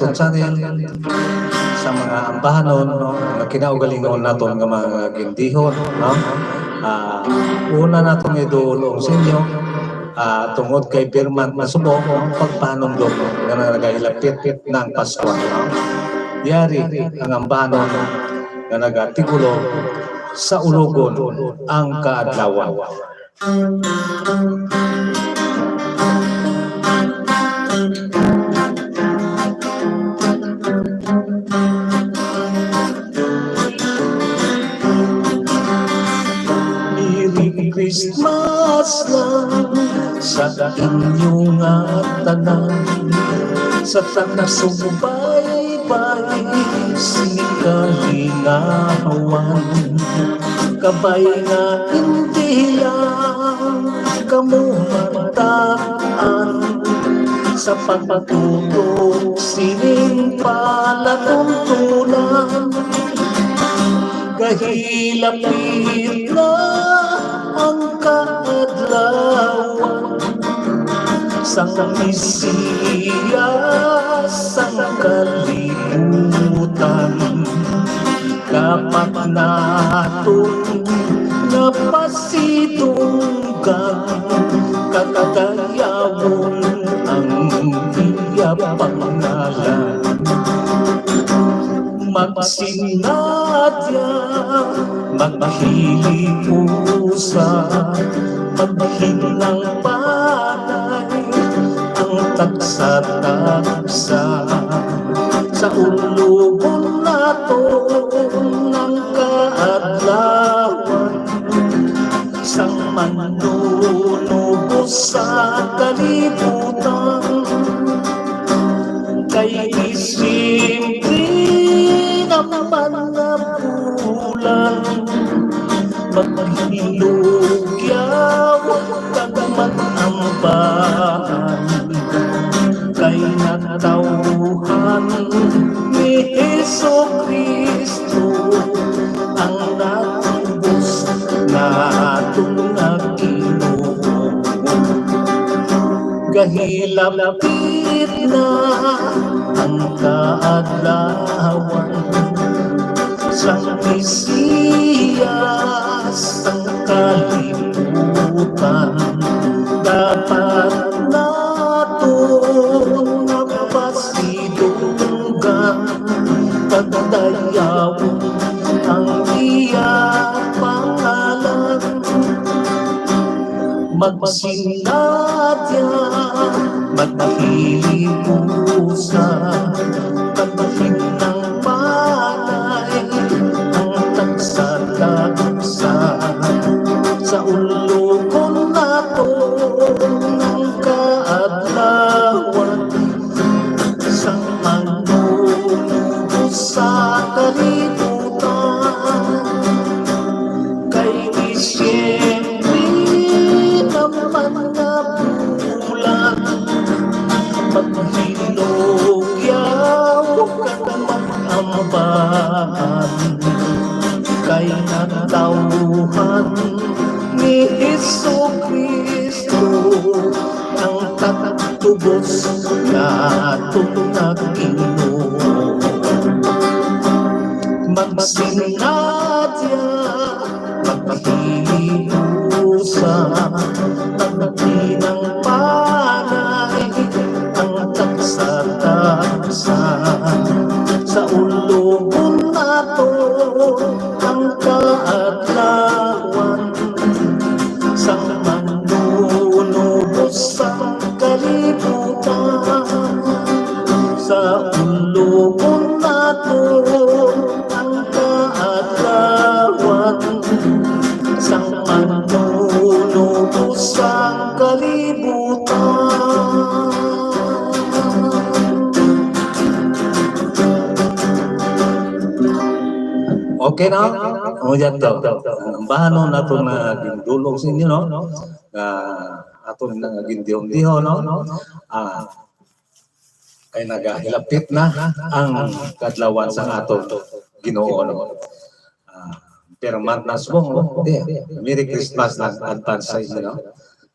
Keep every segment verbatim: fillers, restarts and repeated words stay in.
aton channel, sa mga ambahanon, no, nga kinaugalingon naton nga mga gindion, no? Ah, una naton nga idulong sa inyo, ah, tungod kay pirmat na subong ang pagpahanumdom nga nagahilapit na ang Pasko, no? Yari ang ambahanon nga nagatigulo sa ulogon ang kaadlawan. Merry Christmas lang sa inyo nga tanan, sa tanan subaybay sing kalingawan. Kabay nga indi lang kamo mataan sa pagtutok sining palatuntunan. Gahilapit na ang kaadlawan sang Mesiyas sang kalibutan. Dapat naton nga pasidunggan kag dayawon ang iya pangalan. Magsinadya, maghilig-usa, maghinang panay ang tagsa-tagsa. Sa ulogon naton ang kaadlawan sang Manunubos sa kalibutan. Kay Disyembre naman nga bulan, maghinugyaw kag mag-ambahan. Kay natawhan ni Jesu-Cristo ang natubos naton nga Ginoo. Gahilapit na ang kaadlawan sang Mesiyas sang kalibutan. Dapat naton nga pasidunggan kag dayawon ang iya pangalan. Magsinadya, maghilig-usa, maghinang panay ang tagsa-tagsa. Sa ulogon naton ang kaadlawan sang Manunubos sa kalibutan. Kay Disyembre naman nga bulan, maghinugyaw kag mag-ambahan. Kay natawhan ni Jesu-Cristo ang tubos naton nga Ginoo. Magsinadya, maghilig-usa, maghinang panay ang tagsa-tagsa. Sa ulogon naton ang kaadlawan sang Manunubos sang kalibutan. Sa ulogon naton ang kaadlawan sang Manunubos sang kalibutan. Okay na? O, yan to. Ang bahanon nato nga gindulong sa inyo, no? Nga aton nga gindihon-dihon, no? Ah, kay nagahilapit na ang kadlawan sa aton Ginoo, no? Ah, pirmat na subong, no? Di, Merry Christmas na advance sa inyo, no?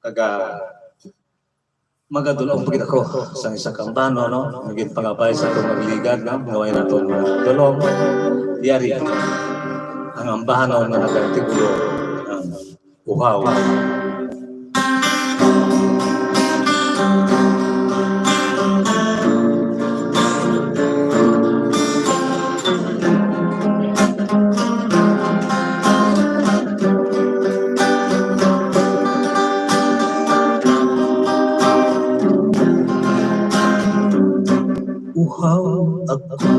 Kaga, Magadulong pa gid ako sa isa ka ambano, no? Naging pangabay sa atong magligad, no? Nga way naton madulong. Yari ang ambano nga nag-artikulo ang uhaw. Uhaw ako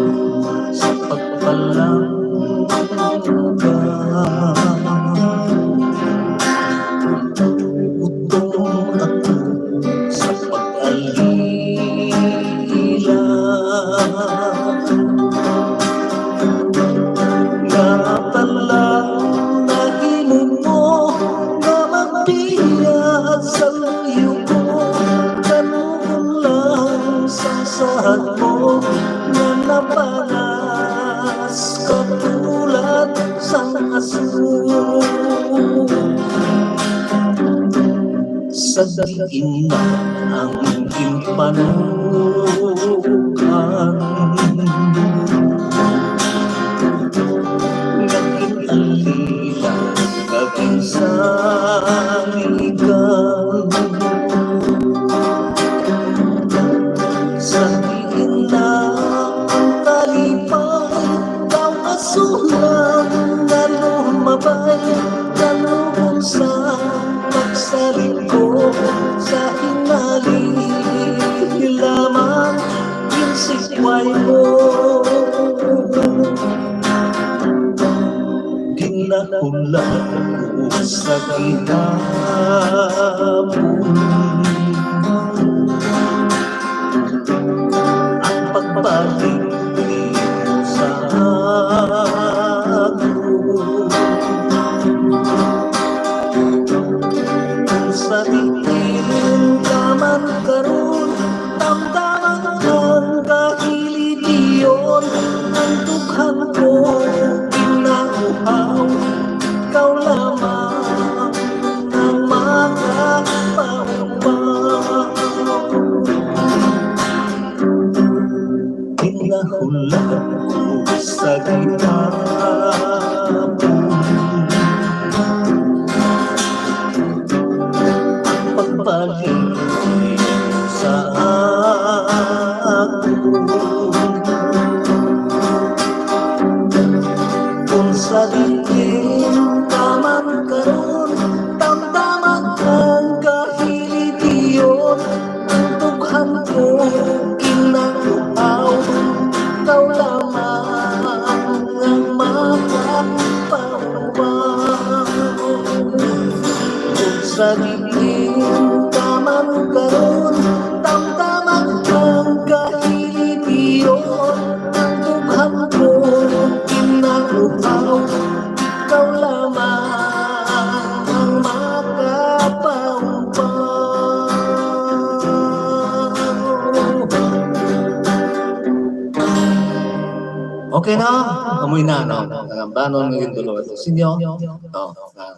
sa pagpalangga. Gutom ako sa pag-alila. Nga talang nahimo mo nga magpihak sa luyo ko, kanugon lang sang sahat mo nga napanas katulad sang aso. Sa diin na ang ginpanukan. Naging alila, naging saligan. Sa diin na ang kalipay, daw asulang nga lumabay, kanugon sa pagsalig ko sa hinali lamang ginsikway mo. Ginahulak ko sa gihapon ang pagbalik nimo sa akon. Kung sa diin ka man karon, tamdaman ang kahilidion, ang dughan ko ginauhaw, ikaw lamang ang makapaupaw. Ginahulak ko sa gihapon ang pagbalik sa akon. Kung sa diin ka man karon, tamdaman ang kahilidion, ang dughan ko ginauhaw, ikaw lamang ang makapaupaw. Kung sa diin ka man karon, tamdaman ang kahilidion, ang dughan ko ginauhaw, ikaw lamang ang makapaupaw. Okay na? Amoy na, no? Ang ambanon nga gintulungan ko sa inyo. No? Ah,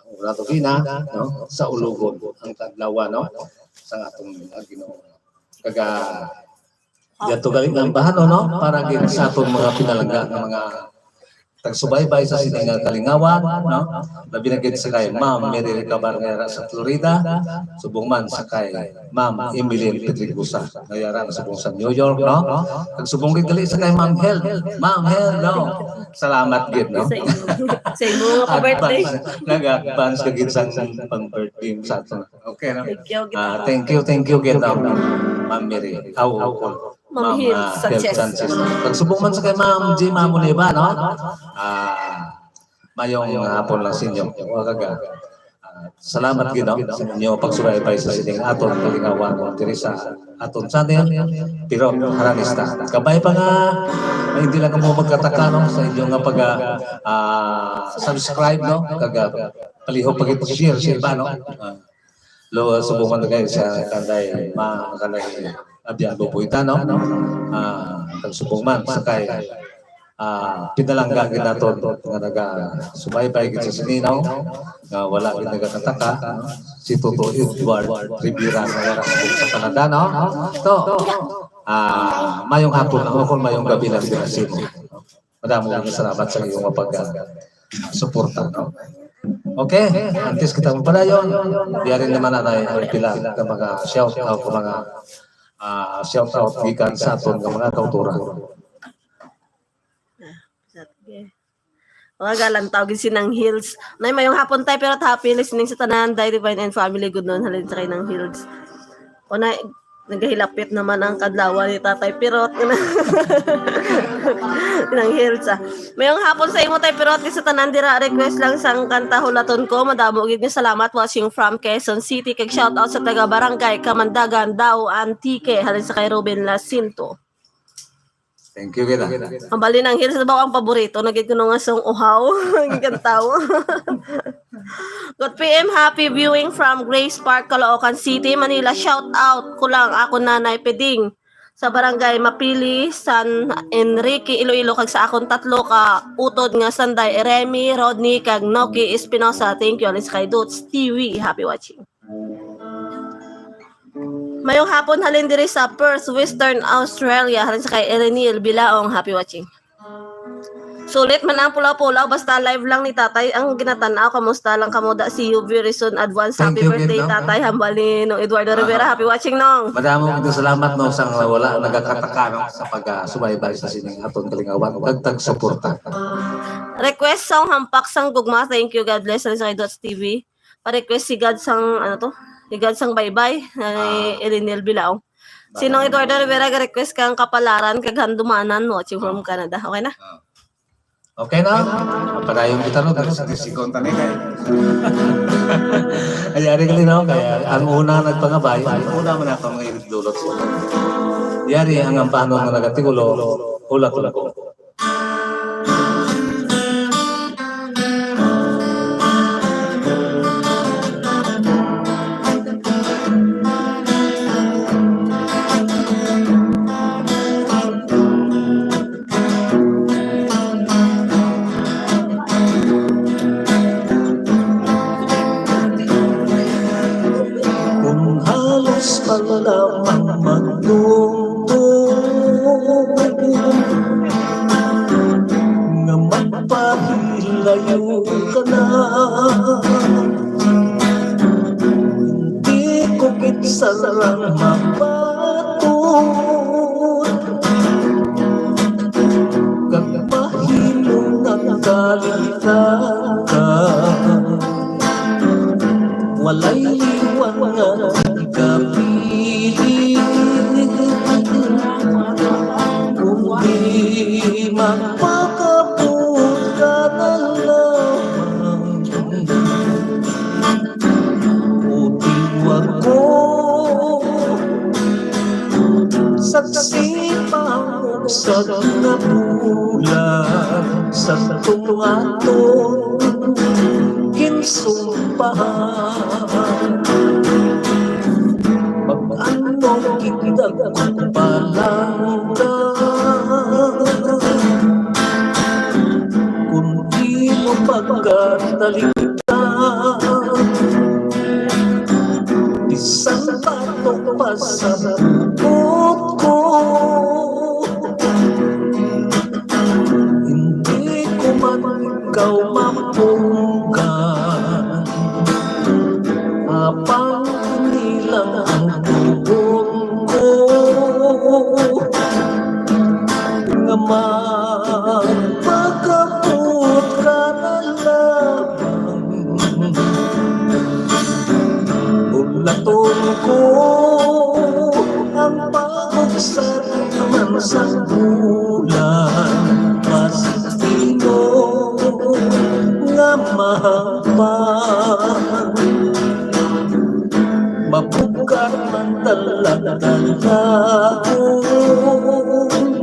ang oras ko na, no? Sa ulugon, ang kadlawan, no? Sa atong mga Ginoo. Kaga, yato galing ang bahano, no? Para gid sa atong mga pinalangga nga mga tagsubaybay sa sini nga kalingawan, no? Labi na gid sa kay Ma'am Mary Recabar nga yara sa Florida, subong man sa kay Ma'am Emeline Pedregosa nga yara na subong sa New York, no? Kag subong gid gali sa kay Ma'am Hel. Ma'am Hel, no? Salamat gid, no? Sa imo. Sa imo nga pa-birthday. Advance, nag-advance ka gid sa pang-birthday sa ato. Okay, no? Thank you, Ah, thank you, thank you gid, no? Ma'am Mary. Aw, Ma'am Ma'am, Hel ah, Hel Sanchez. Sanchez. Kag subong man sa kay Ma'am Jima Muniba, no? Ah, mayong hapon lang sa inyo. Wa ka ga. Ah, salamat gid, no, sa inyo pagsubaybay sa sining aton kalingawan diri sa aton channel, Tirok Haranista. Kabay pa nga, ay, hindi lang mo magkataka, no, sa inyo nga pag, ah, ah, subscribe, no, kag, ah, palihog pag share sa iba, no. Ah, lo, subong man kayo sa kanday, ma, kanday, abyan bubuita, no. Ah, kag subong man sa kay ah, pinalangga gid naton nga nagasubaybay gid sa sini, no? Nga wala gid nagakataka, no? Si Toto Edward Rivera nga wala sa Canada, no? So, ah, mayong hapon lang, o kung mayong gabi lang din sa imo. Madamo nga salamat sa iyong pag, ah, suporta, no? Okay, antes kita magpadayon, diyan naman na ang pila ka mga shout out, mga, ah, shout out gikan sa aton nga mga kauturan. Sige. Mga galantaw gid si Nang Hills. Nay, mayong hapon, Tay, pero happy listening sa tanan, Day Divine and family, good noon, halin sa kay Nang Hills. O na, nagahilapit naman ang kadlawan ni Tatay Pirot. Nang Hills, ah. Mayong hapon sa imo, Tay Pirot, sa tanan dira, request lang sang kanta Hulaton Ko. Madamo gid nga salamat, watching from Quezon City. Kag shout out sa taga Barangay Kamandagan, Dao, Antique, halin sa kay Ruben Lacinto. Thank you, kita. Ang bali, Nang Hills, ba ang paborito? Nagid ko nga song uhaw. Gikantaw. Good P M, happy viewing from Grace Park, Caloocan City, Manila. Shout out ko lang ako, Nanay Peding, sa Barangay Mapili, San Enrique, Iloilo, kag sa akon tatlo ka utod nga sanday, Remy, Rodney, kag Noki Espinosa. Thank you, Alice, kay Dots T V. Happy watching. Mayong hapon, halin diri sa Perth, Western Australia. Halin sa kay Ereniel Bilaong. Happy watching. Sulit man ang pulaw-pulaw, basta live lang ni Tatay ang ginatan-aw. Kamusta lang kamo da? See you very soon. Advance happy birthday, Tatay. Hambal ni Nong Eduardo Rivera. Happy watching, Nong. Madamo nga salamat, no, sa wala nagakataka, no, sa pagsubaybay sa sining aton kalingawan ug tagsuporta. Request song Hampak sang Gugma. Thank you. God bless. Halin sa kay Dots T V. Pa-request si God sang, ano to? Si God sang Baybay, ni Eleniel Bilaong. Si Nong Eduardo Rivera ga-request kang Kapalaran kag Handumanan, watching from Canada. Okay na? Okay na? Padayon kita, no? Dahil sa discount na nila, eh. Ay, ari gali, no? Kaya ang una nagpangabay, ang una man ako mga irit dulot. Yari ang ampanon nga nagatigulo, Hulaton Ko. Kung halos pa lamang magtungtong nga magpahilayo ka na, di ko gid sarang mapatod kag mahimo nga kalimtan ka. Walay liwat nga ikapili, kundi magpakabot ka na lamang. O tiwag ko, saksi pa ang usag nga bulan sa tungaton ginsumpahan. Pag-ano kita palangga, kung di mo pagkatalikdan, bisan bato pa sa bukod ko, hindi ko man ikaw mapunggan. Apang inilang ang tugon ko nga magpakabot ka na lamang. Hulaton ko ang paubsa man sa bulan, mas tino nga mahapang. Mabugkar man talagtalagon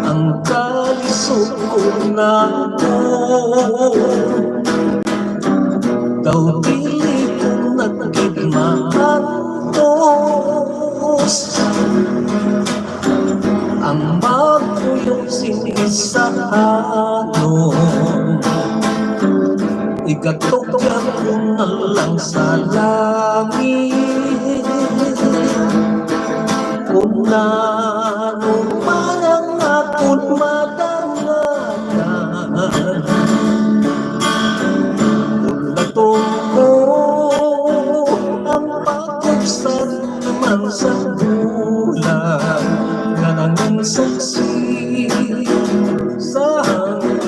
ang kalisod ko nako. Daw dili ko na gid maantos ang makuy Ano, igatugyan ko na lang sa langit. Kung ano man ang akon madangatan, ulaton ko ang pagkubsat man sa bulan nga nangin saksi sa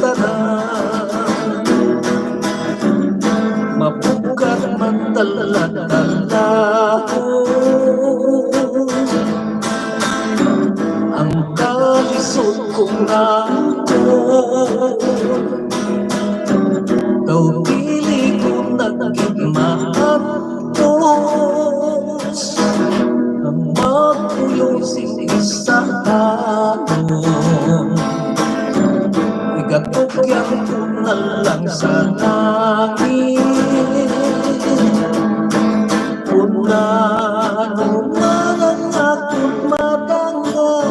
tanan. Mapugkat man talaga ang kalisod kong angkon. Daw dili ko na gid maantos ang magpuyo sing isa anon. Igatugyan ko na lang sa langit. Kung ano man ang akon madangatan,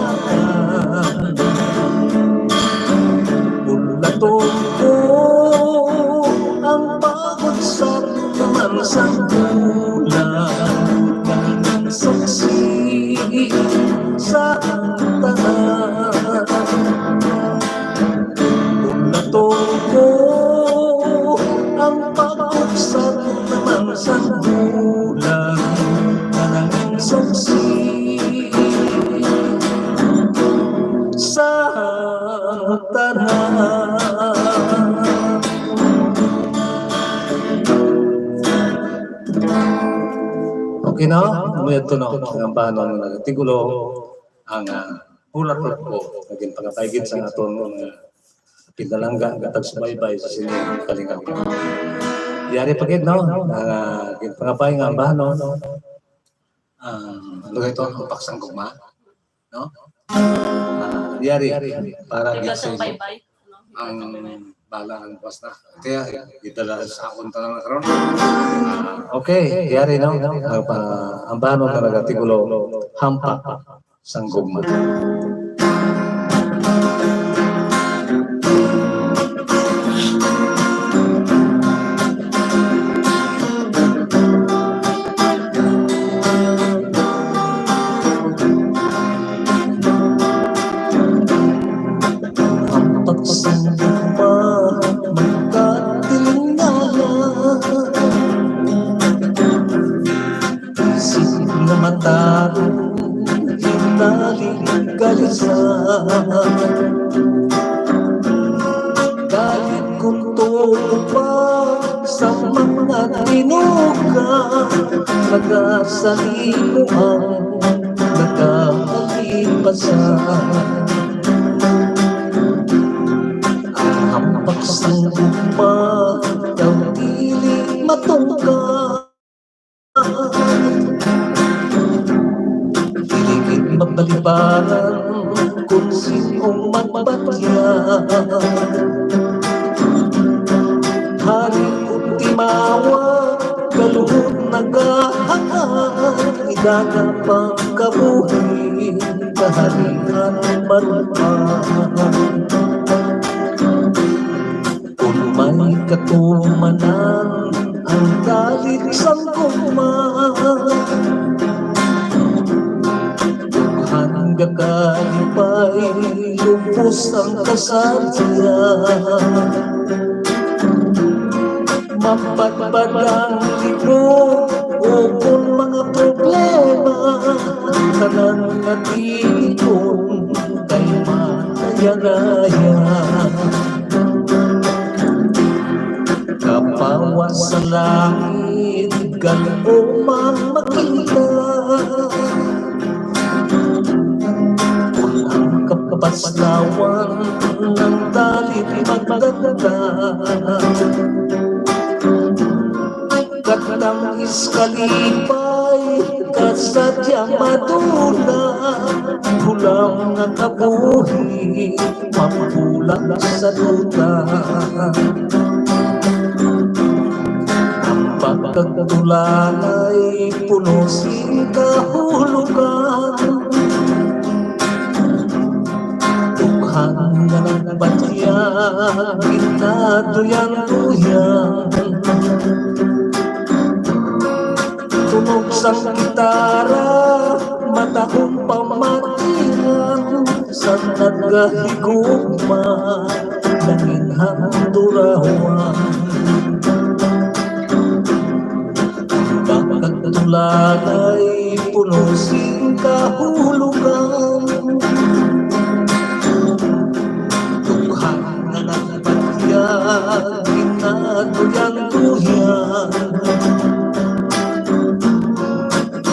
ulaton ko ang pagkubsat man sa bulan nga nangin saksi sa tanan. Ulaton ko ang pagkubsat man sa bulan nga nangin saksi sa tanan. Okay na? Amo yadto na ang ambahanon nga nagtigulo ang, ah, ulaton ko nga ginpangabay gid sa aton mga pinalangga nga tagsubaybay sa sining kalingawan. Yari pa gid, no? Ang, ah, ginpangabay nga ambahanon, ah, ano ito? Ang paksang gugma, no? Ah, yari, para gid sa inyo. Ang bala ang buwas na. Kaya, gidala sa akon tanan karon. Ah, okay, yari, no? Ang, ah, ambahanon nga nagtigulo, hampak sang gugma. Ang pagsangit pa, magkatingala. Isip nga matarong, hinaligaligsa. Galit kung tupa sa mga tinuga, nagasalimo ang nagakalipasan. Ang hampak sang gugma daw dili matungkad. Dili gid mabalibaran kung sin-ong magbatya. Hari kung timawa, kaluhod nagahangay, idana pagkabuhi, kaharian maruman. Kung may katumanan ang galit sang gugma, dughan nga kalipay lubos ang kasadya. Mapatpad ang libog o kon mga problema, tanan nga tipon kay madayadaya. Kapawa sa langit, gal-om ang makita. Kon ang kapaslawan nang dalit magdagdag, katang iskalipay kasadyang madula, hulam nga kabuhi mapula sa duta. Ang pagkagdulanay puno sing kahulogan. Dughan nga nag- Batyag, ginatuyan-tuyan. Tunog sang gitara, matahong pamatian. Sa nagahigugma, nanginhan durawan. Ang pagkatulanay puno sing kahulogan. Dughan nga nagbatyag, ginatuyan-tuyan.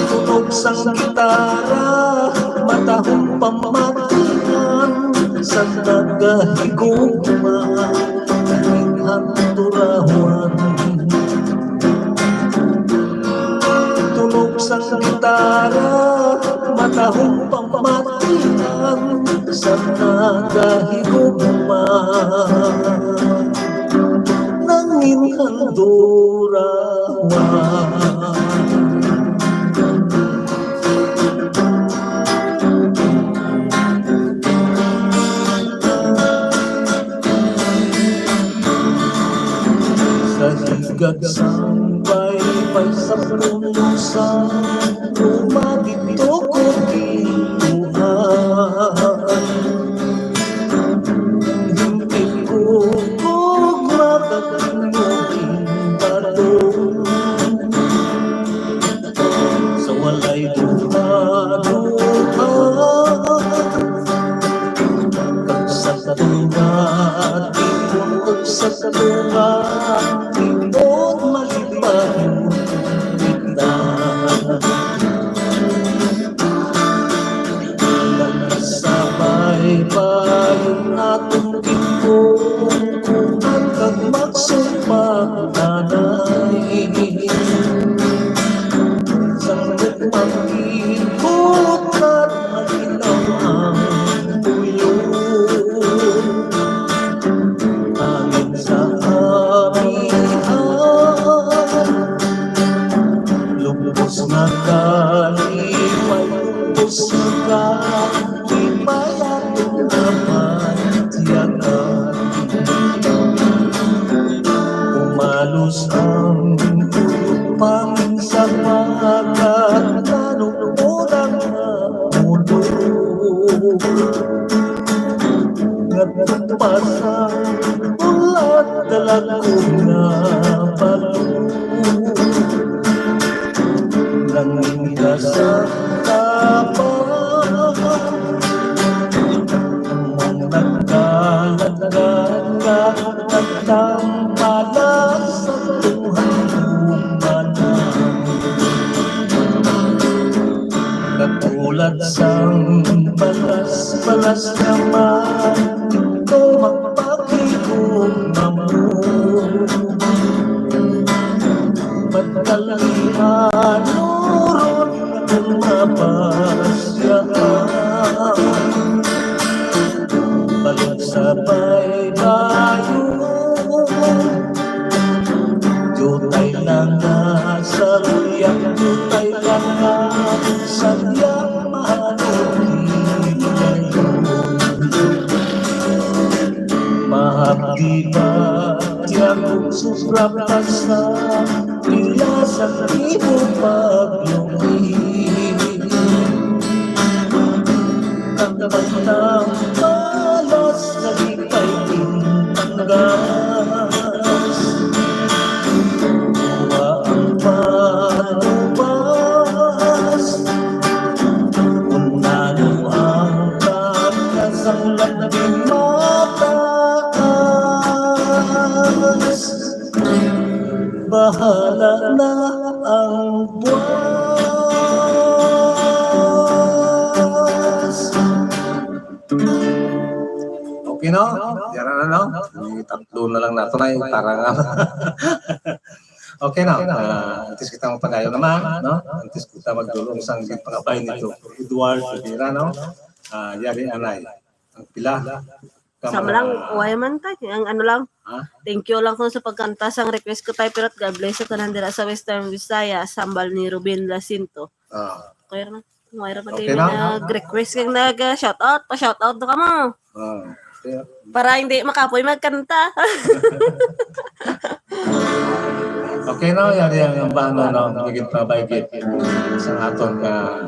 Tunog sang gitara, matahong pamatian. Sa nagahigugma, nanginhan durawan. Tunog sang gitara, matahong pamatian. Sa nagahigugma, nanginhan durawan. Sa higad sang baybay, sa puno sang luma, didto ko gibuhat. Himpit ko ug makatindog ing bato. Sa walay duha-duha, kag sa tunga, tipon, kag sa tunga, tipon, malipayon kita. Nagkasabay pa yung atong tipon, kag magsumpak nanay. Sang nagmangkikot at maginaw ang tuyo, hangin sa amihan, lubos nga kalipay, lubos nga kalipay, ato naman tiyakan. Umalos ang pangin sa pagkat nanugod ang mga mundo. Nagpapasa ulat dalagkog nga balon. Nangin ka sa tapang, mong nagkalagad ka, nagtambala sa tuhang umanan. Katulad sang balas-balas naman, ito magpakigugma mo. Pagkalihan, urot na kung mapasyahan. Balik sa baybayon. Diutay lang nga sa luya, diutay lang nga sa luya, mahal ko. Mahapdi ba tiyan kung sobra pa sa pila sa imo pagluwi? Ang pagtambalas sa lipay intanggas. Wa ang patubas. Kung ano ang pagkasanglat di mataas, bahala na ang buwas. Okay, no? Yara na, no? May tatlo na lang nato na yung tarang. Okay na. Ah, antes kita magpadayon naman, no? Antes kita magdulong sang pangabay nito, Edward Rivera, no? Ah, yari anay. Ang pila? Sama lang, why man tayo? Ang ano lang, Ha? Thank you lang kung sa pagkanta sang request ko tayo, pero God bless sa tanan dira sa Western Visayas, sambal ni Ruben Jacinto. Ah. Okay ra man. Why ra man Okay tayo na? Nag-request kang nag-, ah, shout out, pa-shout out na ka mo. Ah. Para hindi makapoy magkanta. Okay, no? Yari ang bano, no? Higit pa ba higit sa aton nga,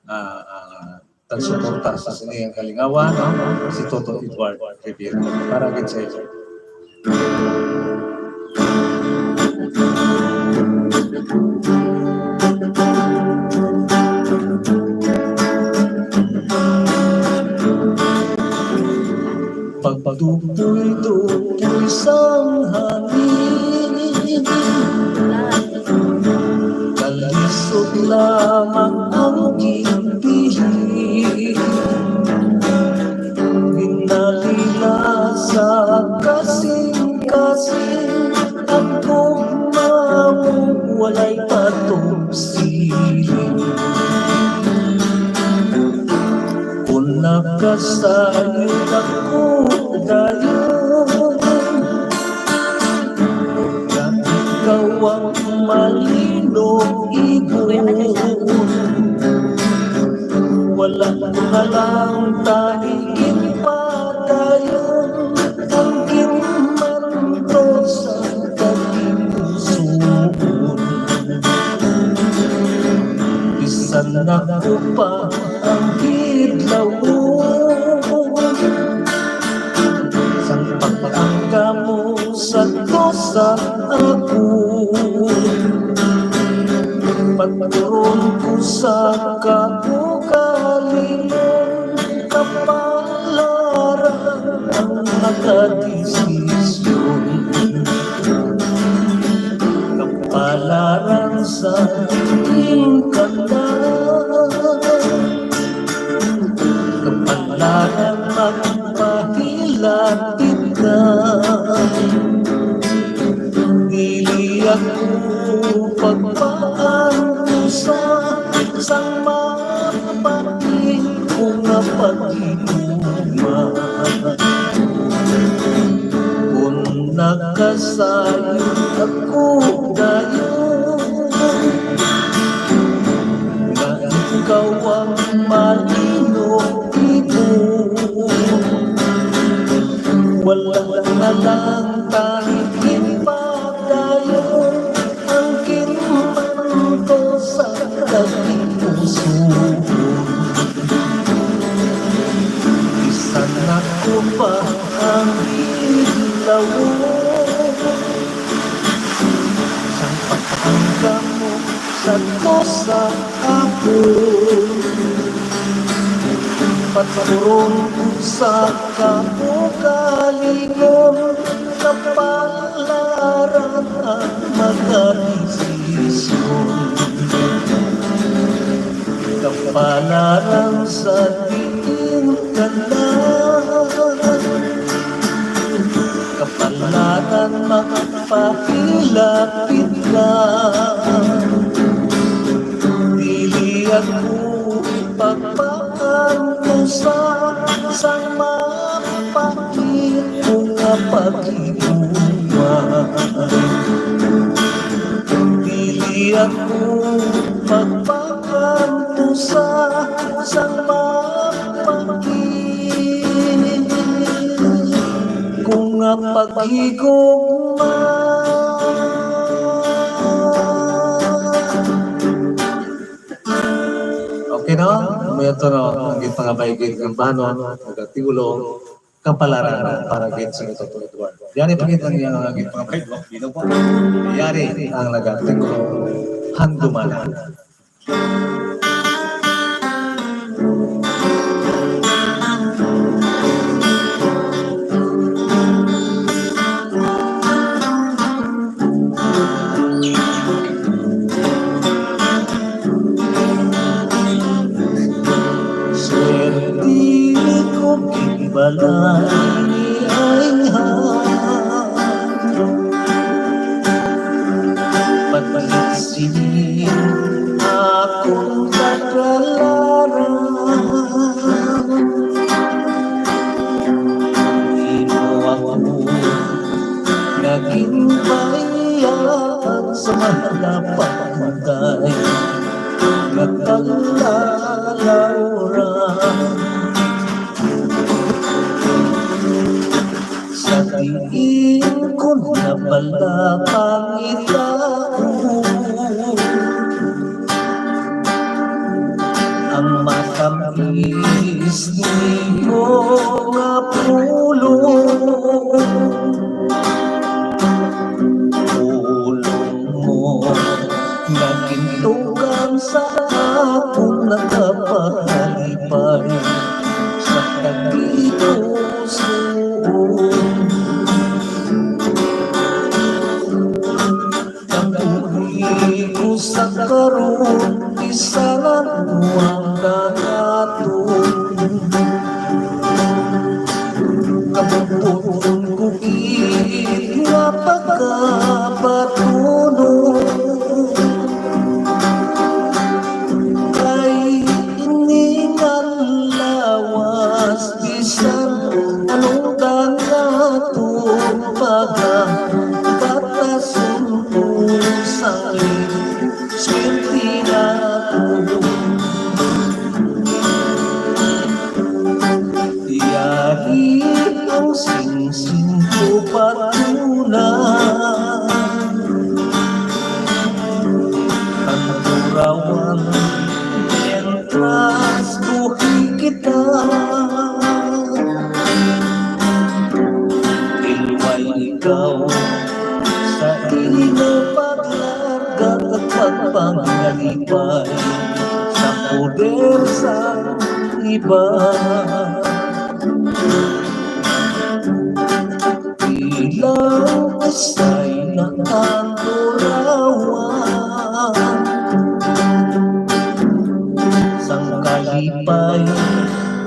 ah, ah, tagsuporta sa sini ang kalingawan, no? Si Toto Edward Rivera. Para gid sa iyo. Pagdupoy-dupoy sang hangin, kalisod lamang ang gimbihi. Ginalila sa kasing-kasing ang gugma mo, walay patong siling. Kon nakasayod ako dayon, nga ikaw ang malino ibon, wala na lang tani ginpadayon ang ginmanto sa kalibuson. Bisan ako pa ang kidlawon, sang pagtangka mo sa to sa ako, paturon ko sa kaugalingon, kapalaran ang makadesisyon. Kapalaran sa tingkala, kapalaran magpahilapit na. Dili ako pagpaantusa sang mapati ko nga paghigugma. Kon nakasayod ako dayon, nga ikaw ang malino ibon, wala na lang tani ginpadayon ang ginmanto sa kalibuson. Bisan ako pa ang kidlawon, sang pagtangka mo sa to sa ako, paturon ko sa kaugalingon, kapalaran ang makadesisyon. Kapalaran sa tingkala, kapalaran magpahilapit na. Dili ako pagpaantusa sang mapati ko nga paghigugma. Dili ako magpaantusa sang mapati ko nga paghigugma. Okay, no? May ato, no? Ang ginpangabaygid ng banon, nagatiulo, kapalaran para gid sa ito, Edward. Yari pa gid ang iyang ginpangabaygid, no? Yari ang nagatiulo, handumanan. Swerte ko ginbalay ni ay ha. Pagkasini akong kadalaran. Imo ako naging bayaan sa mga pagkutay nga kalalawran. Ingkon na bala pangitaon ang matamis nimo nga pulong. Pulong mo nga gintugang sa akon nakapahalipay sa kagikusuon. Ang uri ko sa karon, bisan ano ang kanaton. Kabubuton ko gid nga pagkabatunon. Kay ini nga lawas, bisan anong kanaton, pagabatason ko sa swerte naton. Yari ang singsing ko patunay. Ang turawan, mientras buhi kita. Hilway ikaw sa imo paglarga at pagpangalipay sa poder sa iba. Bilang usay na kanturawan sang kalipay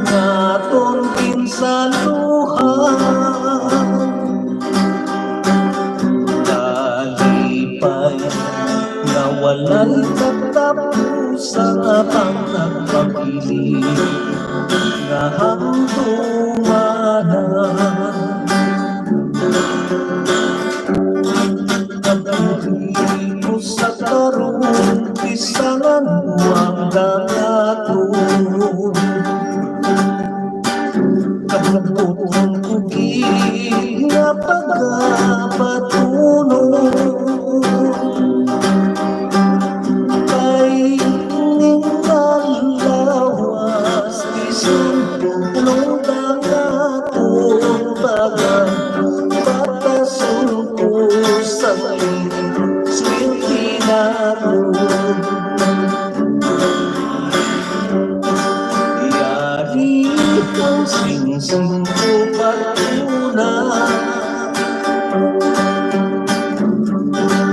nga aton ginsaluhan. Kalipay nga walay katapusan, ang nagpabilin nga handumanan. Pagpili ko sa karon, bisan ano ang danaton. Kabubuton ko gid nga pagabatunon. Kay ning lawas, bisan anong danaton, pagabatason ko sa swerte naton. Yari ang singsing ko patunay.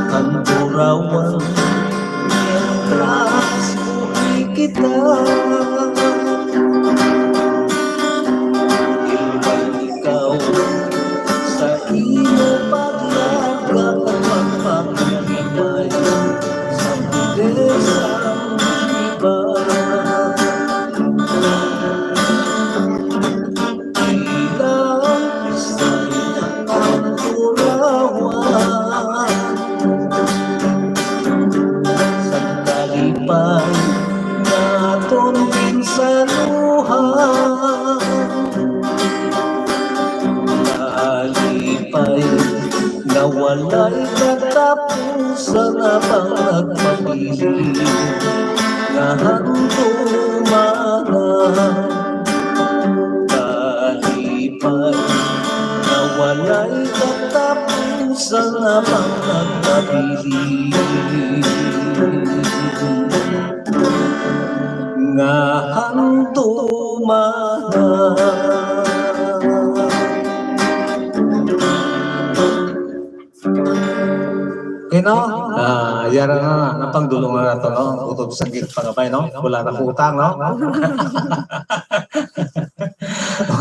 Ang turawan, mientras buhi kita. Hilway ikaw sa imo paglarga at pagpangalipay sa poder sa iba. Bilang usay na kanturawan sang kalipay nga aton ginsaluhan. Kalipay nga walay katapusan, ang nagpabilin nga handumanan. Kalipay nga walay katapusan, ang nagpabilin nga handumanan. Okay, no? Ah, yara na, napangdulong na nato, no? Utod sa gid pangabay, no? Wala na ko utang, no?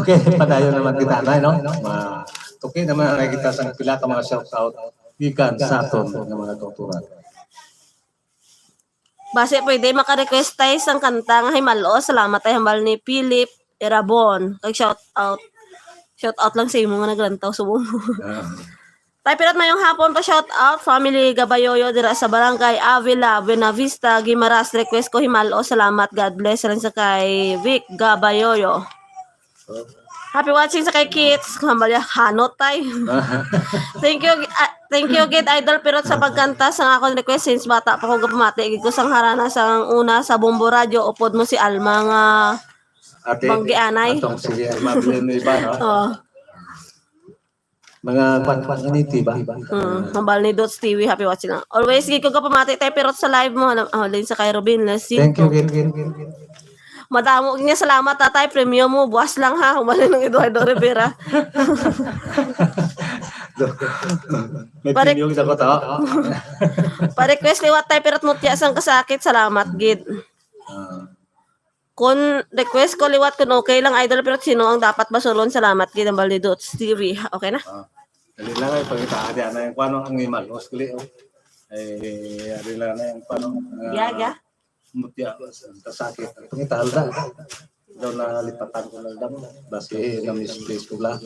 Okay, padayon naman kita, Nay, no? Ma-, okay naman, ay kita sang pila ka mga shout out gikan sa aton nga mga kautoran. Basi pwede maka-request tayo sang kanta nga Himalo. Salamat tayo hambal ni Philip Irabon. Kag shout out. Shout out lang sa imo nga naglantaw subong. Ah. Tay Pirot, mayong hapon pa, shout out family Gabayoyo dira sa Barangay Avila, Buenavista, Guimaras. Request ko Himalo. Salamat. God bless rin sa kay Vic Gabayoyo. Happy watching sa kay Kits. Hambalya, hanot, tay. Thank you, ah, thank you, gid, Idol Pirot, sa pagkanta sa akon request since bata pa ko, gapamati gid ko sang harana sang una sa Bombo Radio, upod mo si Alma nga Ate, banggianay. Atong si Alma Villanueva, no? Oh. Mga kwan, kwan, niti ba? Mm, hambal ni Dots T V, happy watching lang. Always gid ko gapamati, tay, Pirot, sa live mo. Alam, oh, din sa kay Robin, let's see. Thank you, gid, gid, gid, gid. Madamo niya salamat, tatay. Premyo mo, buwas lang, ha. Hambal ni Eduardo Rivera. May Pare- premyo kita ko to. Pa-request liwat, tay, Pirot, mutya sang kasakit. Salamat, gid. Ah. Kon request ko liwat, kon okay lang, Idol Pirot, sino ang dapat basulon? Salamat gid, ang Baldi Dots T V. Okay na? Ah, dali lang ay pangita, adi na yung kuwano ang imal. Os kuli, oh. Ay, adi lang na yung kuwano, ah, Gaga. Mutya, ang kasakit. Pangita, halda. Daw nalipatan ko na lang. Basi na-misplace ko lang.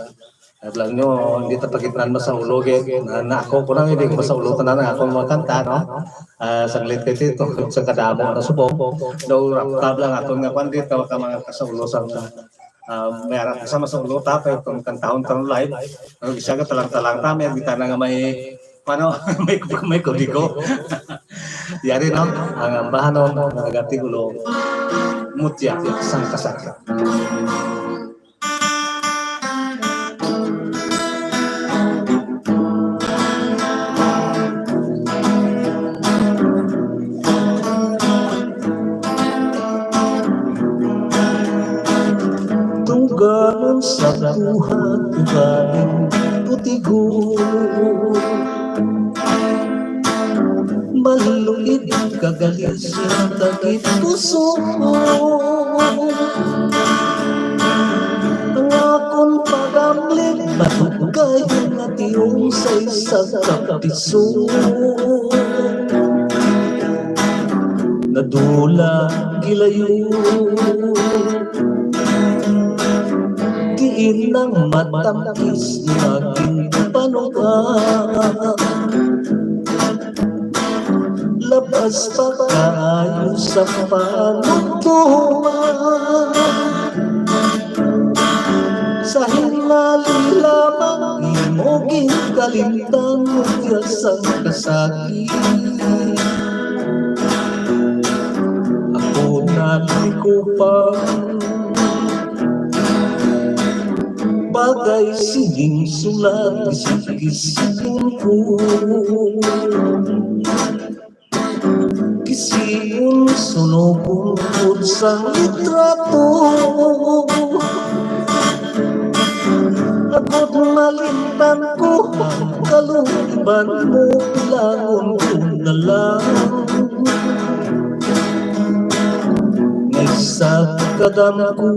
At lang nyo, hindi ta pagitnan masaulo, gid. Na, na ako ko lang, hindi ko masaulo tanan ang akong mga kanta, no? Ah, sanglit kay Tito, sa kadamo na subong. Daw rap-tab lang aton nga kwan dito, ka mga kasaulo sa mga, ah, may arap sa masaulo ta, pero kung kantahon ta live, ang isa ka talang-talang ta, may kita na nga may, paano, may, may kudigo. Yari, no? Ang ambahanon, nga nagatigulo, mutya, sang kasakit. Tungganon sa buhat, ugaling putigo. Maluid ka gali sa takit puso. Ang akon pagamlit, madugay nga tiong sa isa ka piso. Nadula gilayo. Diin ang matamkis nga ginpanuga. Labas pa kaayo sa panugtuan. Sa hinali lamang imo ginkalimtan, mutya sang kasakit. Ako na likupan. Bagay sining sulat, isip-isipon ko. Kisiun, sunugon pud sa litrato. Agod malimtan ko ang kaluiban mo, pilangon ko na lang. May isa ka damgo,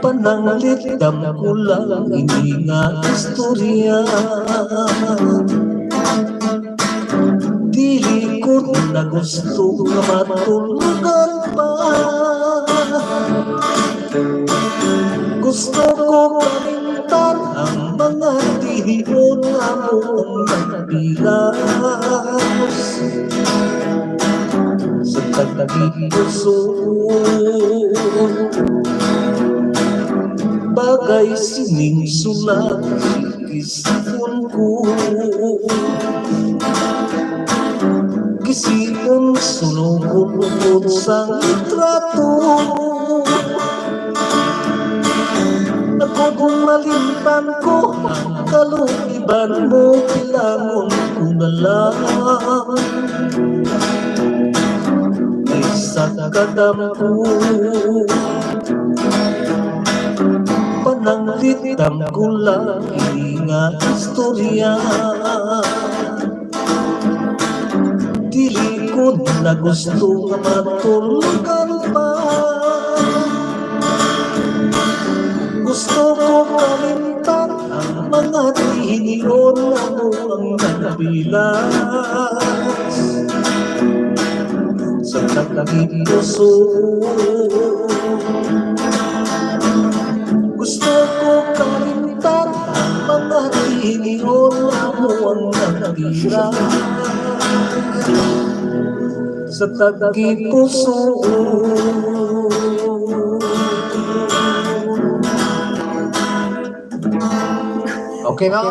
pananglit damgo lang ini nga istorya. Dili ko na gusto nga matulugan pa. Gusto ko kalimtan ang mga tihion nga among nagpilas. Sa tagpi puso, bagay sining sulat, isipon ko. Kisiun, sunugon pud sang litrato. Agod malimtan ko ang kaluiban mo, pilangon ko na lang. May isa ka damgo, pananglit damgo lang ini nga istorya. Dili ko na gusto nga matulugan pa. Gusto ko kalimtan ang mga tihion nga among nagpilas. Sa tagpi puso, gusto ko kalimtan ang mga tihion nga among nagpilas. Sa tagpi puso. Okay na?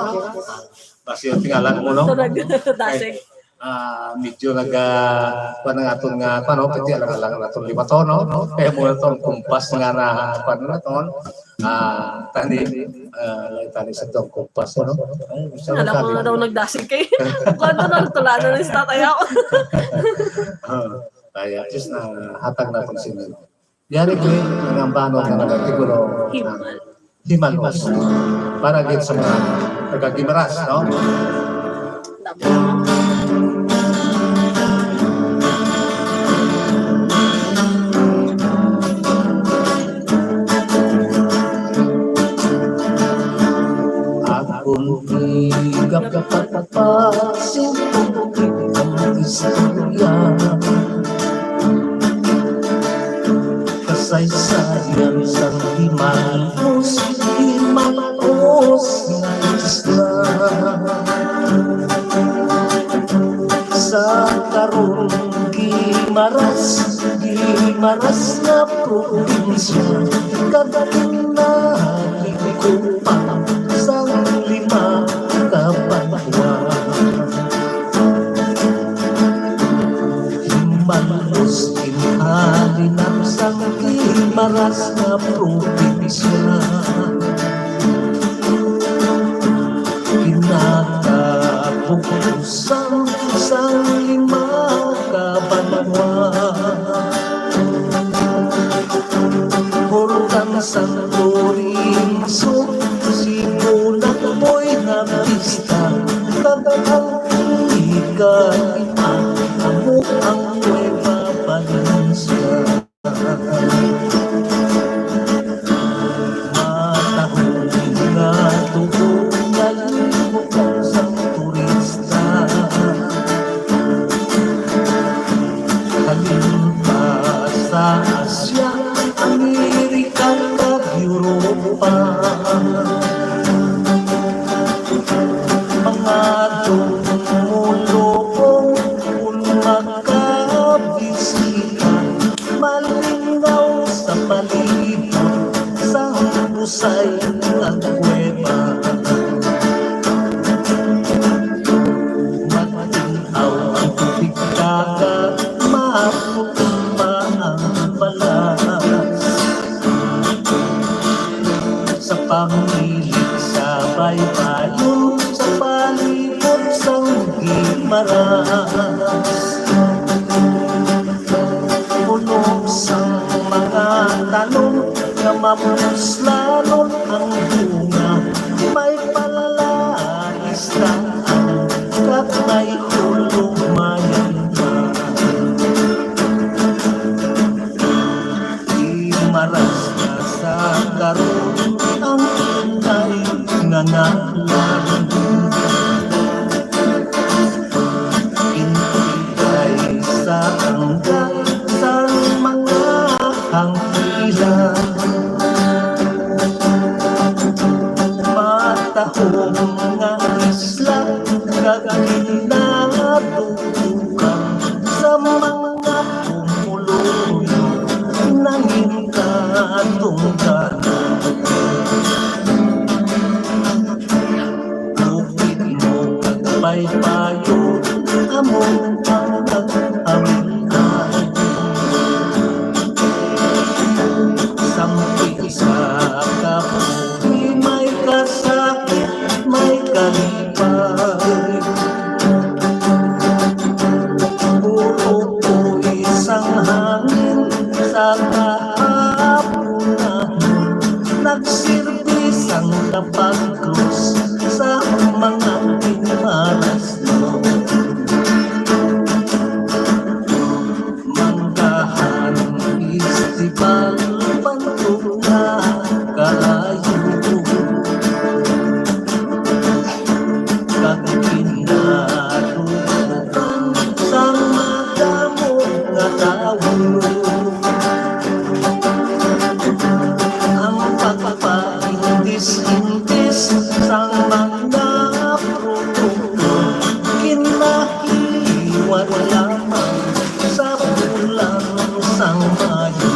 Basi yung tingala mo, no? Ito nagdasig. Ah, medyo nag, ah, kuwan ang aton nga, kuwan, no? Pati alang-alang ang aton liwaton, no? Kaya mo na itong kumpas nga na, kuwan na to, ah, tani, ah, tani sa itong kumpas, no? Ay, sa Alam ko tali. Na daw nagdasig kay. Kuwan to, nagtulanan ni tatay ako. Ah, kaya, at least na hatag na itong sinil. Yari ko yung nangambano na nagtigulo. Himal. Himalos. Para gid sa mga taga-Guimaras, no? Akon igapatpat sing tubig ang istorya. Kasaysayan sang himalos, himalos nga isla. Sa karon, Guimaras, Guimaras nga probinsya, kag ginalingkupan sang lima ka banwa. Himalos ginhalinan sang Guimaras nga probinsya. Pinakabugtusan sang lima ka banwa. Hulgan sang Lorenzo, Sibulag, Buena Vista, kag ang ikalima, amo ang Nueva Valencia. Matahom nga tubo nga libukan sang turista. Halin pa sa Asia, Amerika, kag Europa. Mga tumulong kun makabisita, malingaw sa palibot sa husay nga kuweba. Matin-aw ang tubig dagat, maputi pa ang balas. Sa pamilit sa baybayon, sa palibot sang Guimaras. Puno sang mga tanom nga mapuslanon ang bunga, may palalaisdaan kag may hulog mayan pa. Guimaras na sa karon ang tunay nga ngalan. Intigay sa angga sang mga hangkilan. Matahom nga isla kag ginatutukan sa mga pumuluyo, nangin katungdanan. Bukid mo kag baybayon, amo ang nag-amihan. Sampi sa kabuhi, may kasakit, may kalipay. Puro po isang hangin sa kahapunan, nagsilbi sang kapagkrus sa mga Guimaras. Manggahan festival, pantuga kaayo. Kag ginatutukan sang madamo nga tawo. Ang pagpaintis-intis sang mga produkto, ginahiwat lamang sa bulan sang Mayo.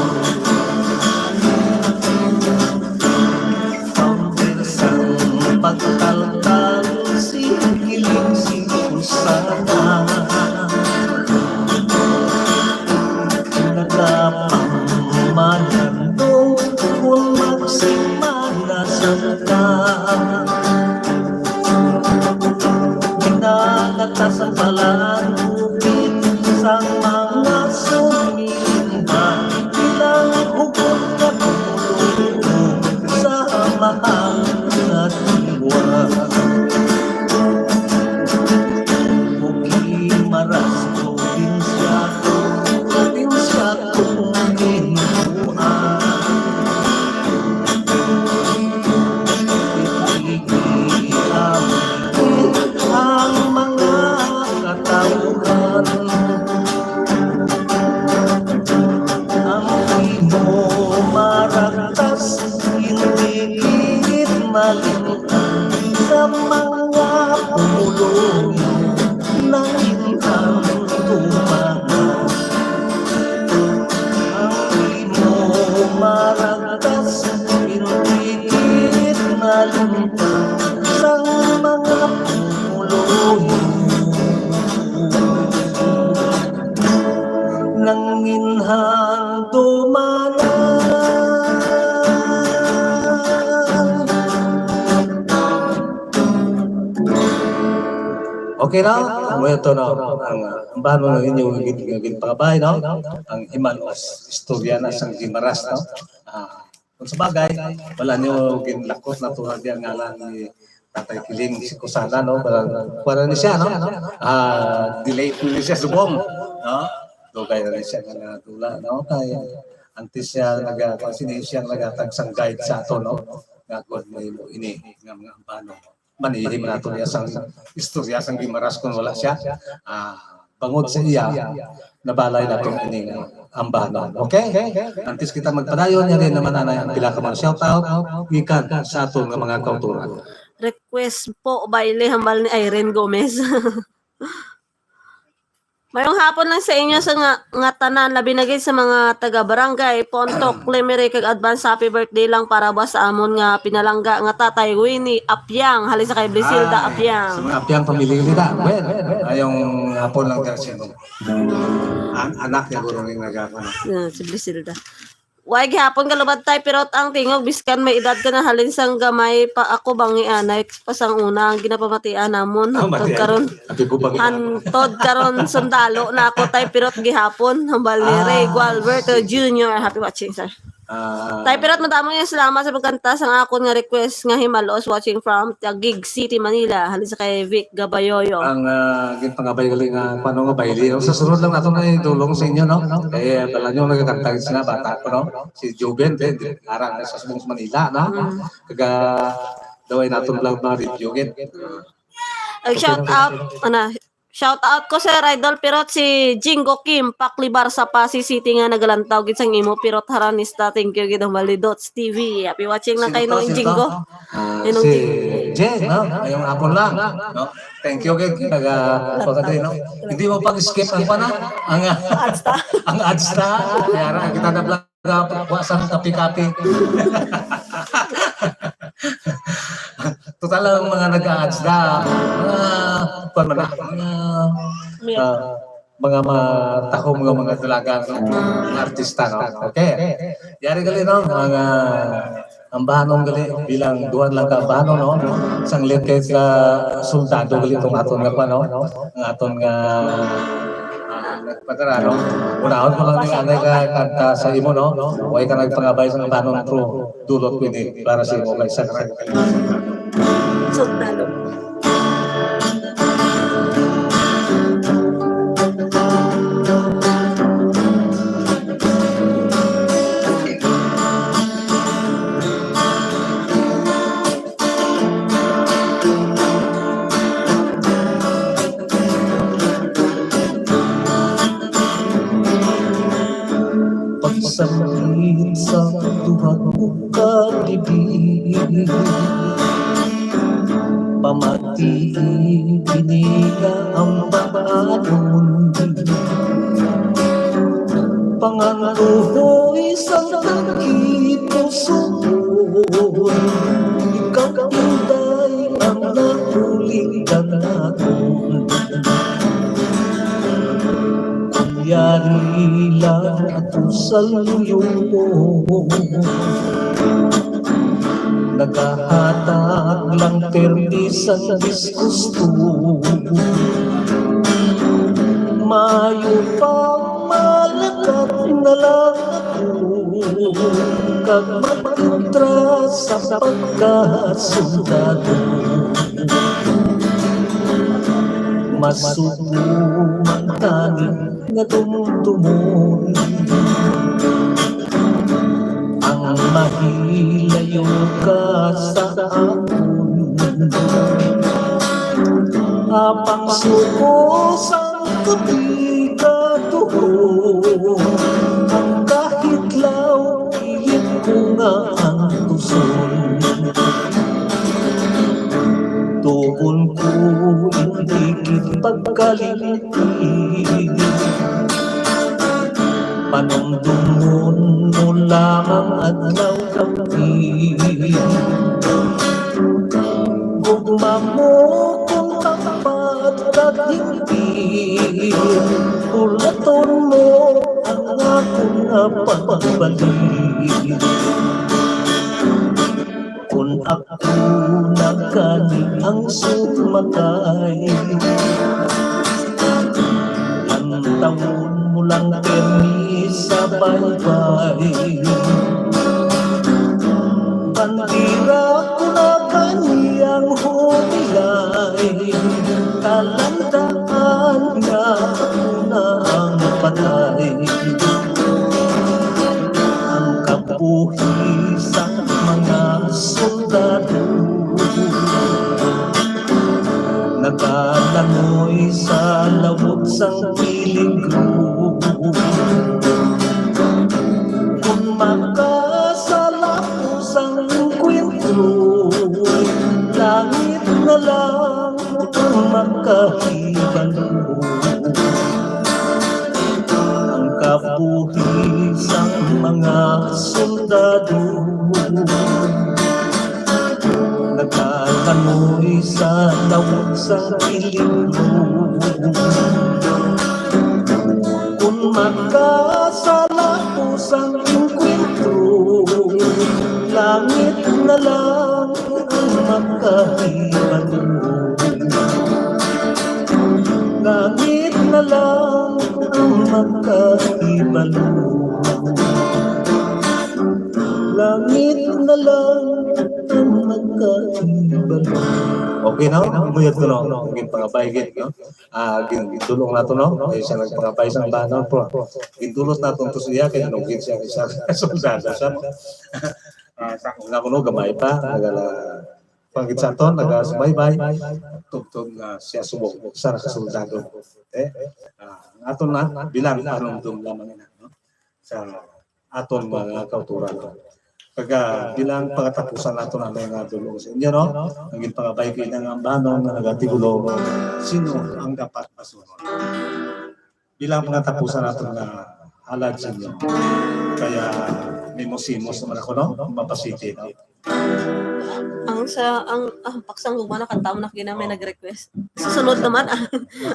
Maragtas, pintikit nga lintang sang mga pumuluyo. Nanginhan dumanan. Okay na? Amo ito, no? Ang, ah, ang bano ng inyong gin-, gin-, ginpangabay, no? Ang himalos istorya na sang Guimaras, no? Ah, kung sa bagay, wala niyo ginlakos na to nga ngalan ni Tatay Kiling si Kusana, no? Wala, wala ni siya, no? Ah, delayed ni siya subong, no? Dugay na ni siya nga nadula, no? Kay antes siya naga-, kung sino siya nagatag sang guide sa ato, no? Nga good mo imo ini, nga mga ambano. Manihim nato niya sang istorya sang Guimaras kung wala siya. Ah, bangod sa iya, nabalay nato ini nga ambanon. Okay? Antes kita magpadayon, yari naman anay ang pila ka mga shoutout gikan sa aton nga mga kauturan. Request po, baile hambal ni Irene Gomez. Mayong hapon lang sa inyo sa nga, nga tanan, labi na gid sa mga taga Barangay Pontok, Lemery, kag advance happy birthday lang para ba sa amon nga pinalangga nga Tatay Winnie Apiang, halin sa kay Brisilda Ah, Apiang. Sa mga Apiang pamilya nila. Well, ayong hapon lang dyan siya. An anak niya guro ning nagkakano. Ah, si Brisilda. Way gihapon ka lubad, Tay, pero ang tingog, biskan may edad ka na, halin sang gamay pa ako, bangi anay pa sang una ang ginapamatian namon. Ah, hantod matian. Karon, Ate ko, bangi hantod karon, sundalo na ako, Tay, pero gihapon, hambal ni Ray Ah, Gualberto sige. Junior. Happy watching, sir. Ah. Tay, pero madamo yung salamat sa pagkanta sang akon nga request nga Himalos, watching from Taguig City, Manila. Halin sa kay Vic Gabayoyo. Ang, ah, ginpangabay gali nga, paano nga baili, no? Sa sunod lang nato na idulong sa inyo, no? Eh, bala nyo nagkakanta sila, bata ko, no? Si Joven, eh, ara na sa Subong sa Manila, no? Mm. Kaga, daw ay naton lang mga review, gid. Ag shout out, ana, shout out ko, Sir Idol Pirot, si Jingo Kim, Paklibar sa Passi City nga nagalantaw gid sang imo Pirot Haranista. Thank you gid, ang Malidots T V. Happy watching lang Sino kay to? Noong Sino Jingo. To? Ah, Ninong si Jingo. Jen, no? Ngayong hapon lang, no? Thank you gid, taga, pagkatay, no? Hindi mo pag-skip ang pana, ang, Ads ta. Ang ads ta. Kaya ra, kita na vlog. Nga wa sang kapi-kapi. Total, ang mga nag-a-ads na, mga, kuwan man na, mga, Mil- ah, mga matahom nga mga dalaga, no? Mga artista, no? Okay. Yari gali, no? Mga ambahanon gali, bilang duwan lang ka ambahanon, no? Sang latest nga soldado gali itong aton nga, kuwan, no? Ang aton nga, ah, Padara, no? Unahon ko lang ni anay ka kanta sa imo, no? Way ka nagpangabay sa ambahanon, pero dulot ko ini para sa imo kay sa karag. Sundalo. Pagsambit sa duha ka bibig, pamatii kini nga ambahanon. Pangandohoy sang tagipusoon, ikaw, Inday, ang nauli kanaton. Yari lang ako sa luyo, nagahatag lang permi sang disgusto. Maayo pa malakat na lang ako, kag magkontra sa pagkasundalo. Masuko man tani nga dumdumon ang mahilayo ka sa akon. Apang suko sang kapi ka tuho, ang kahitlaw, ilit ko nga ang tuson. Tuon ko indi gid pagkalimti. Panumdumon mo lamang adlaw gab-i. Gugma mo kung tapat kag hindi. Bulaton mo ang akon nga pagbalik. Kon ako na gani ang sumatay, lantawon mo lang kami sa baybay. Bandera ko na gani ang humilay, kalandaan nga ako na ang patay. Ang kabuhi sang mga soldado nagalangoy sa lawot sang peligro. Kung makasala ko sang engkwentro, langit na lang ang makahibalo. Ang kabuhi sang mga soldado nagkakamoy sa lawot sang peligro. Kung makasala ko sang engkwentro, langit na lang ang makahibalo. Langit na lang ang makahibalo. Langit na lang ang makahibalo. Okay na? Muyat ko, no? Ang ginpangabay gid, no? Ah, gin-, gindulong nato, no? Ay, siya nagpangabay sa banon po. Gindulot nato to siya, kaya nung siya, siya, soldado siya, no? Ah, sa, sa kuno, gamay pa, nagala, panggit sa aton, nagasubaybay, tubtob nga siya subong, sa nakasoldado. Eh, ah, ang aton na, bilang panumdom lamang ina, no? Sa aton mga kauturan. Kag, ah, bilang pangatapusan nato na may nga dulong sa inyo, no? Ang ginpangabay ko ina nga ambanon nga nagatigulo, sino ang dapat masunod? Bilang pangatapusan nato nga halad sa inyo. Kaya may musimos naman ako, no? Mapasiti, no? Ang sa, ang, ah, Paksang Gugma na kanta mo na kina may nag-request. Susunod naman, ah.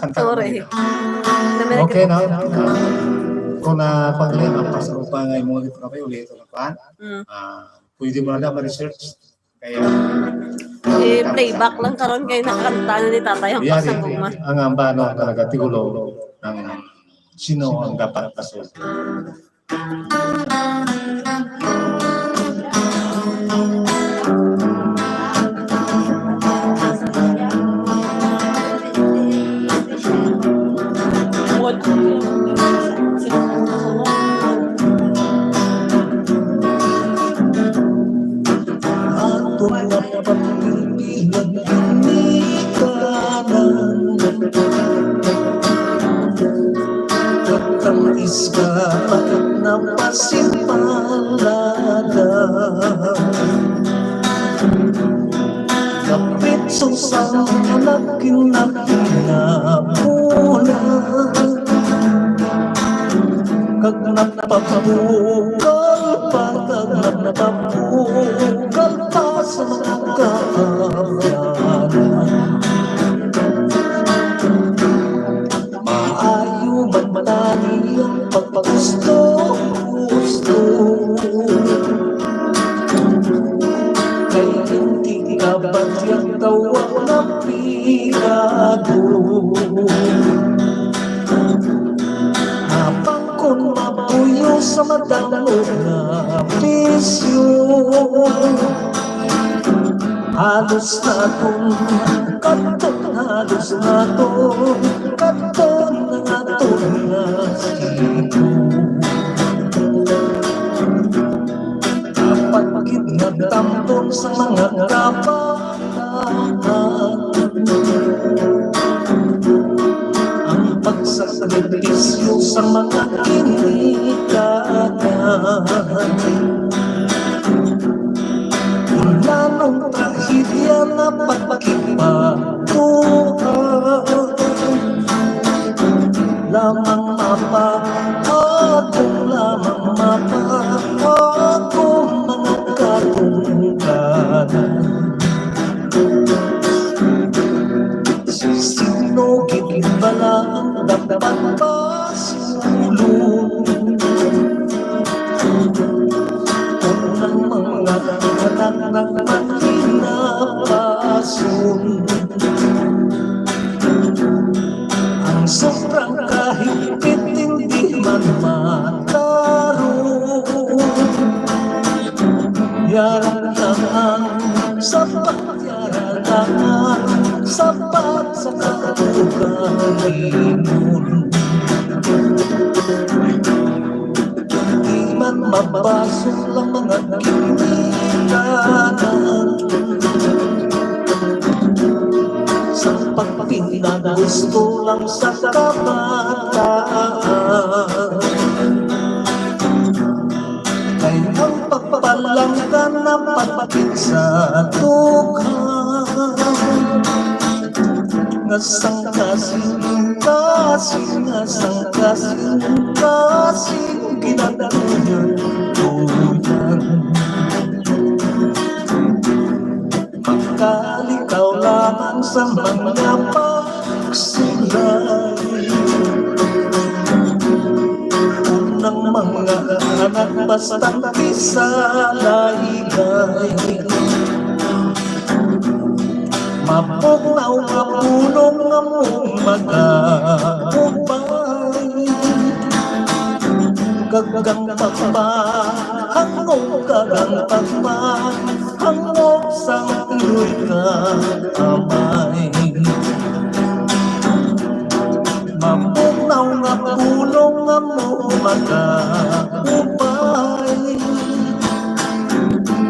Kanta ko Sorry. na yun. Na may Okay, no? nag-request. Ah, kung na panglain, ang pasok pa nga yung mga gitara kayo, ulit na pa. Mm. Ah, pwede mo na ma-research. Kaya, I-playback lang karon kay nakanta na ni Tatay ang Yari, Paksang Gugma. Ang ambano nga nagatigulo ng sino ang dapat kasunod. Ato nga pagpilihan ginikanan. Katang iska pa napasimpalada. Kapit sa anak kinapinapuna. Kag napapukal pa, kag napapukal pa sa mga kaabyanan. Maayo man tani ang pagpagusto-gusto. Kay hindi ka batyang tawag na pigado. Apang kun mapuyo sa madamo nga bisyo, halos naton kadton, halos naton kadton ang aton nga ipo. Dapat gid nga tambon sa mga kabataan ang pagsakripisyo sa mga ginikanan. Wala nang trahedya na pagkipatuhan lamang mapa-, Unang mga anak nagmakinapason. Ang sobrang kahigpit hindi man mataro. Yaran lang ang sapat, yaran lang ang sapat sa kaugalingon. Di man mabasol ang mga ginikanan. Sa pagpinagusto lang sa kabataan. Kay ang pagpalangga napatpit sa dughan. Nga sangkasing-kasing, nga sangkasing-kasing, ginatuyang tuyan. Makalikaw lamang sa mga pagsulay. Unang mga anak, bastang bisalaygay. Mabugnaw nga pulong nga mong mag-aubay. Kag ang pagpahangop, kag ang pagpahangop sang iloy ka amay. Mabugnaw nga pulong nga mong mag-aubay.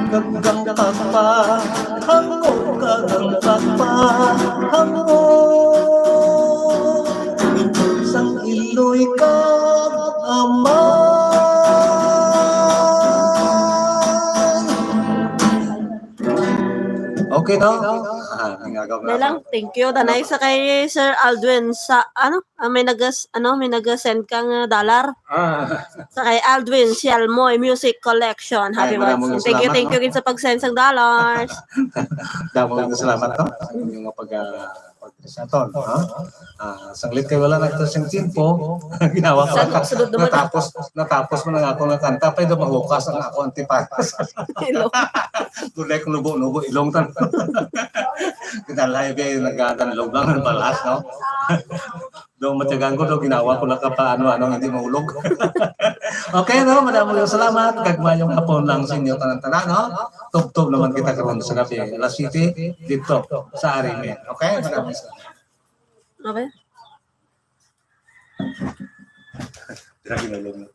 Kag ang pagpahangop, kag ang pagpahangop sang iloy kag amay. Okay, no? Ah, nangagaw na Dahil lang, ako. Thank you. Danay sa kay Sir Aldwin sa, ano, ah, may nagas, ano, may nagasend kang, ah, dollar. Ah. Sa kay Aldwin Sialmoy Music Collection. Happy Ay, maraming birthday. Thank you, salamat, thank you no? Gid sa pag-send sang dollars. Damo nga salamat, no? Sa inyong mga pag, ah, pag-, sa aton, no? Ah, sanglit kay wala na ito siyang tempo. Ginawa ko Sa lang ka-, sunod naman. Natapos, natapos mo na nga ako nga kanta, pa yung mahukas ang ako antipas. Hello. Tulay ko nubo-nubo, ilong tan. Kinalay kay nagdadalog lang ang balas, no? Do matyagan ko, do ginawa ko lang ka pa ano-ano, hindi maulog. Okay, no? Madamo yung salamat. Kag mayong hapon lang sa inyo tanan-tanan, no? Tubtob naman kita karon sa gabi. Alas siyete, dito sa Arimen. Okay? Maraming salamat. Okay. Grabe na lang.